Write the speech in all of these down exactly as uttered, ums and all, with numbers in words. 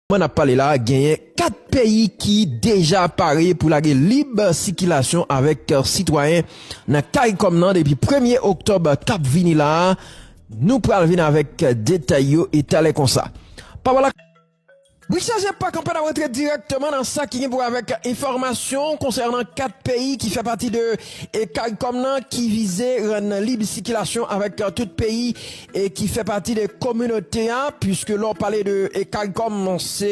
Mwen ap pale la, genyen kat peyi ki deja pare pou lage lib sikilasyon avèk sitwayen nan CARICOM nan depi premye oktòb k ap vini la a. Nou pral vin avèk detay yo e talè konsa. Pawòl la. Bri chanje pa kanpe, n ap rantre dirèkteman nan sa ki gen pou wè avèk enfòmasyon konsènan kat peyi ki fè pati de e CARICOM nan ki vize rann lib sikilasyon avèk tout peyi e ki fè pati de kominote a, puiske lè w pale de e CARICOM, se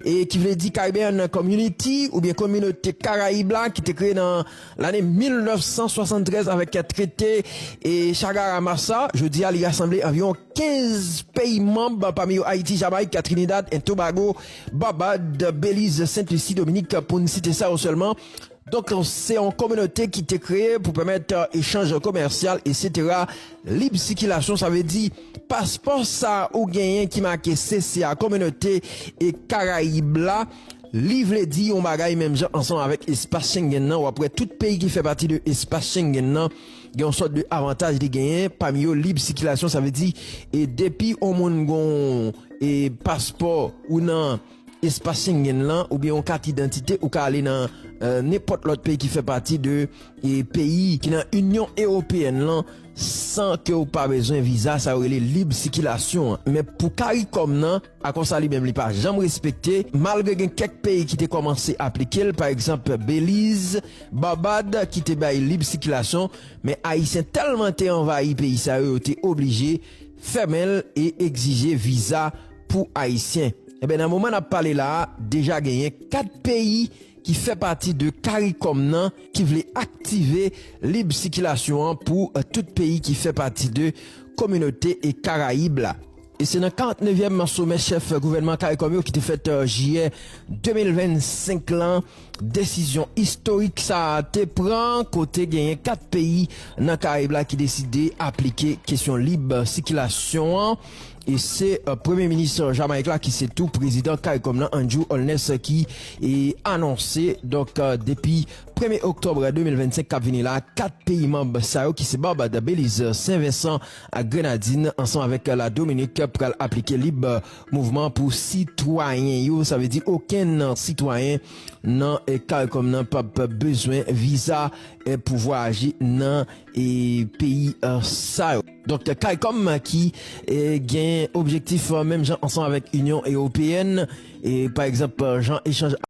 e ki vle di Caribbean Community oubyen Kominote Karayib la, ki te kreye nan lane mil nèf san swasanntrèz avèk trete e Chagara-Massa. Jodi a, li rasanble anviwon kenz peyi manm, pami yo Ayiti, Jamayik, Trinidad and Tobago, Babad, Beliz, Sent Lisi, Dominik, pou n site sa yo sèlman. Donk, se yon kominote ki te kreye pou pèmèt, euh, echanj komèsyal, etsetera. Lib sikilasyon, sa vle di paspò sa ou genyen ki make C C A, kominote e Karayib la, li vle di yon bagay menm jan ansanm avèk espas Schengen nan. W ap wè tout peyi ki fè pati de espas Schengen nan gen yon sòt de avantaj li genyen, pami yo lib sikilasyon, sa vle di, e depi yon moun gon e paspò ou nan espas Schengen lan, oubyen yon kat idantite, ou ka ale nan, euh, nenpòt lòt peyi ki fè pati de e peyi ki nan Inyon Ewopeyèn lan san ke w pa bezwen viza, sa yo rele lib sikilasyon an. Men pou CARICOM nan, akò sa li menm li pa janm respekte, malgre gen kèk peyi ki te kòmanse aplike l, pa egzanp Beliz, Babad, ki te bay lib sikilasyon, men Ayisyen tèlman te anvayi peyi sa yo, yo te oblije fèmen l e egzije viza pou Ayisyen. Enben, nan moman n ap pale la a, deja genyen kat peyi ki fè pati de CARICOM nan ki vle aktive lib sikilasyon an pou, euh, tout peyi ki fè pati de kominote e Karayib la. E se nan karantnevyèm somè chèf gouvènman CARICOM yo ki te fèt, euh, jiyè de mil vennsenk lan, desizyon istorik sa a te pran, kote genyen kat peyi nan Karayib la ki deside aplike kesyon lib sikilasyon an. E se, euh, premye minis Jamayik la ki se tou prezidan CARICOM nan, Andrew Holness, ki, e, anonse. Donk, euh, depi premye oktòb de mil vennsenk k ap vini la, kat peyi manm sa yo ki se Babad, Beliz, Sen Vensan ak Grenadin ansanm avèk la Dominik pral aplike lib mouvman pou sitwayen yo. Sa vle di okenn sitwayen nan, e, CARICOM nan p ap bezwen viza, e, pou vwayaje nan, e, peyi, e, sa yo. Donk, CARICOM ki, e, gen objektif, e, menm jan ansanm avèk Inyon Ewopeyèn, e, pa egzanp, e, jan echanj